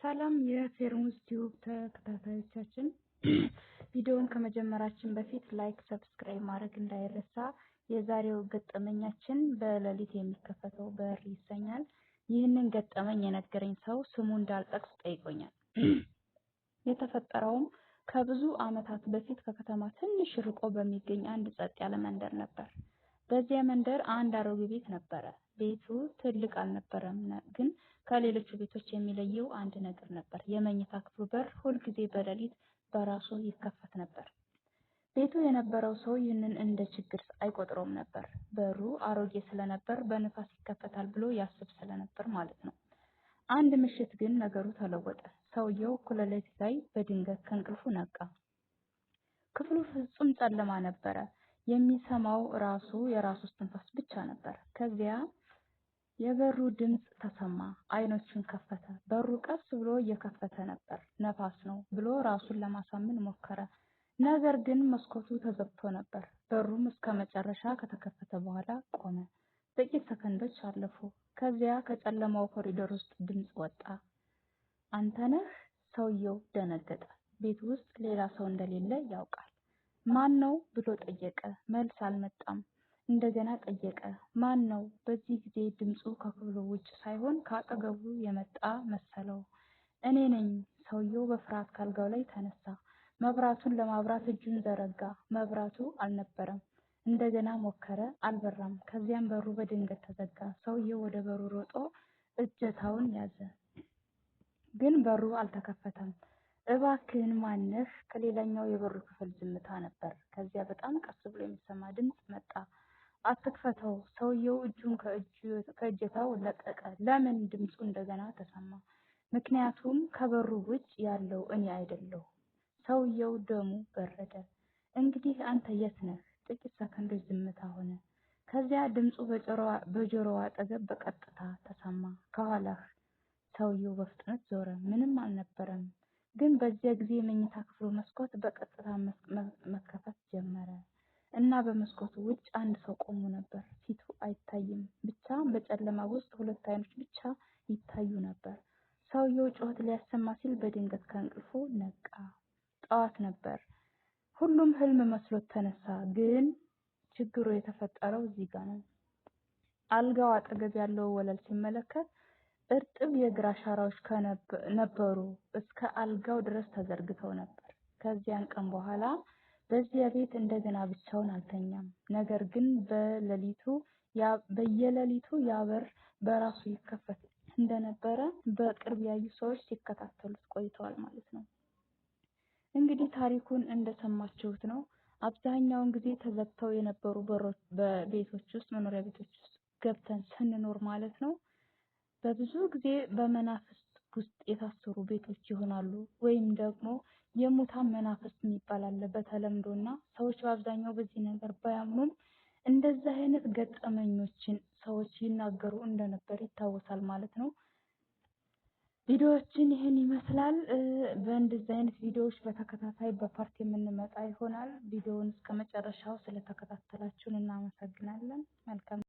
ሰላም የፌርሙዝ ቲዩብ ተከታታዮቻችን፣ ቪዲዮውን ከመጀመራችን በፊት like፣ subscribe ማድረግ እንዳይረሳ። የዛሬው ገጠመኛችን በሌሊት የሚከፈተው በር ይሰኛል። ይህንን ገጠመኝ የነገረኝ ሰው ስሙ እንዳልጠቅስ ጠይቆኛል። የተፈጠረውም ከብዙ ዓመታት በፊት ከከተማ ትንሽ ርቆ በሚገኝ አንድ ጸጥ ያለ መንደር ነበር። በዚያ መንደር አንድ አሮጌ ቤት ነበረ። ቤቱ ትልቅ አልነበረም፣ ግን ከሌሎቹ ቤቶች የሚለየው አንድ ነገር ነበር። የመኝታ ክፍሉ በር ሁልጊዜ በሌሊት በራሱ ይከፈት ነበር። ቤቱ የነበረው ሰው ይህንን እንደ ችግር አይቆጥረውም ነበር። በሩ አሮጌ ስለነበር በንፋስ ይከፈታል ብሎ ያስብ ስለነበር ማለት ነው። አንድ ምሽት ግን ነገሩ ተለወጠ። ሰውየው እኩለ ሌሊት ላይ በድንገት ከእንቅልፉ ነቃ። ክፍሉ ፍጹም ጨለማ ነበረ። የሚሰማው ራሱ የራሱ እስትንፋስ ብቻ ነበር። ከዚያ የበሩ ድምፅ ተሰማ። አይኖቹን ከፈተ። በሩ ቀስ ብሎ እየከፈተ ነበር። ነፋስ ነው ብሎ ራሱን ለማሳመን ሞከረ። ነገር ግን መስኮቱ ተዘግቶ ነበር። በሩም እስከ መጨረሻ ከተከፈተ በኋላ ቆመ። ጥቂት ሰከንዶች አለፉ። ከዚያ ከጨለማው ኮሪደር ውስጥ ድምፅ ወጣ። አንተ ነህ? ሰውየው ደነገጠ። ቤት ውስጥ ሌላ ሰው እንደሌለ ያውቃል። ማን ነው ብሎ ጠየቀ። መልስ አልመጣም። እንደገና ጠየቀ። ማን ነው? በዚህ ጊዜ ድምፁ ከክፍሉ ውጭ ሳይሆን ከአጠገቡ የመጣ መሰለው። እኔ ነኝ። ሰውየው በፍርሃት ካልጋው ላይ ተነሳ። መብራቱን ለማብራት እጁን ዘረጋ። መብራቱ አልነበረም። እንደገና ሞከረ፣ አልበራም። ከዚያም በሩ በድንገት ተዘጋ። ሰውየው ወደ በሩ ሮጦ እጀታውን ያዘ፣ ግን በሩ አልተከፈተም። እባክህን ማነህ? ከሌላኛው የበሩ ክፍል ዝምታ ነበር። ከዚያ በጣም ቀስ ብሎ የሚሰማ ድምፅ መጣ። አትክፈተው። ሰውየው እጁን ከእጀታው ለቀቀ። ለምን? ድምፁ እንደገና ተሰማ። ምክንያቱም ከበሩ ውጭ ያለው እኔ አይደለሁም። ሰውየው ደሙ በረደ። እንግዲህ አንተ የት ነህ? ጥቂት ሰከንዶች ዝምታ ሆነ። ከዚያ ድምፁ በጆሮው አጠገብ በቀጥታ ተሰማ። ከኋላህ። ሰውየው በፍጥነት ዞረ። ምንም አልነበረም። ግን በዚያ ጊዜ የመኝታ ክፍሉ መስኮት በቀጥታ መከፈት ጀመረ እና በመስኮቱ ውጭ አንድ ሰው ቆሞ ነበር። ፊቱ አይታይም፣ ብቻ በጨለማ ውስጥ ሁለት አይኖች ብቻ ይታዩ ነበር። ሰውየው ጩኸት ሊያሰማ ሲል በድንገት ከእንቅልፉ ነቃ። ጠዋት ነበር። ሁሉም ህልም መስሎት ተነሳ። ግን ችግሩ የተፈጠረው እዚህ ጋር ነው። አልጋው አጠገብ ያለው ወለል ሲመለከት እርጥብ የእግር አሻራዎች ነበሩ። እስከ አልጋው ድረስ ተዘርግተው ነበር። ከዚያን ቀን በኋላ በዚያ ቤት እንደገና ብቻውን አልተኛም። ነገር ግን በየሌሊቱ ያ በር በራሱ ይከፈት እንደነበረ በቅርብ ያዩ ሰዎች ሲከታተሉት ቆይተዋል ማለት ነው። እንግዲህ ታሪኩን እንደሰማችሁት ነው። አብዛኛውን ጊዜ ተዘግተው የነበሩ በሮች በቤቶች ውስጥ መኖሪያ ቤቶች ውስጥ ገብተን ስንኖር ማለት ነው በብዙ ጊዜ በመናፍስት ውስጥ የታሰሩ ቤቶች ይሆናሉ። ወይም ደግሞ የሙታን መናፍስት የሚባል አለ በተለምዶ እና ሰዎች በአብዛኛው በዚህ ነገር ባያምኑም እንደዚህ አይነት ገጠመኞችን ሰዎች ይናገሩ እንደነበር ይታወሳል ማለት ነው። ቪዲዮዎችን ይህን ይመስላል። በእንደዚህ አይነት ቪዲዮዎች በተከታታይ በ part የምንመጣ ይሆናል። ቪዲዮውን እስከ መጨረሻው ስለተከታተላችሁን እናመሰግናለን። መልካም